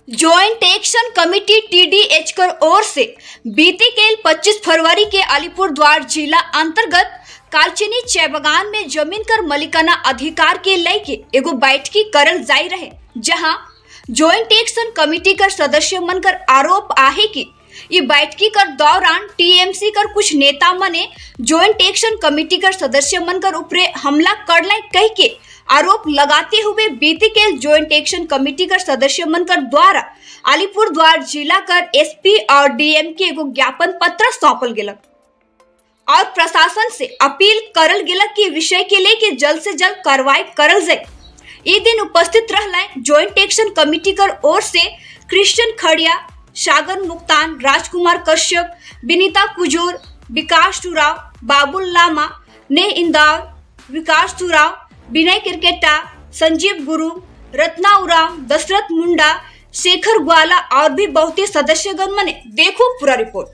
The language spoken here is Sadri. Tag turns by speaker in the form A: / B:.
A: जॉइंट एक्शन कमेटी टीडीएच कर ओर से बीती के 25 फरवरी के अलीपुर द्वार जिला अंतर्गत कालचीनी चाय बगान में जमीन कर मालिकाना अधिकार के लेके एगो बैठकी करल जाई रहे, जहां जॉइंट एक्शन कमेटी कर सदस्य मन कर आरोप आहे कि ये बैठकी कर दौरान टीएमसी कर कुछ नेता मने जॉइंट एक्शन कमेटी कर सदस्य मन कर ऊपरे हमला करलाई कह के आरोप लगाते हुए बीती के जॉइंट एक्शन कमेटी कर सदस्य मन कर द्वारा अलीपुर द्वार जिला कर एसपी और डीएम के एगो ज्ञापन पत्र सौंपल गेलक और प्रशासन से अपील करल गेलक कि विषय के लेके जल्द से जल्द कार्रवाई करल जाए। ये दिन उपस्थित रहला जॉइंट एक्शन कमेटी कर ओर से क्रिश्चियन खड़िया, सागर मुक्तान, राजकुमार कश्यप, विनीता कुजूर, विकास चुराव, बाबुल लामा, ने इंदौर, विकास चुराव, विनय क्रिकेटा, संजीव गुरु, रत्ना उराव, दशरथ मुंडा, शेखर ग्वाला और भी बहुत ही सदस्यगण मने। देखो पूरा रिपोर्ट।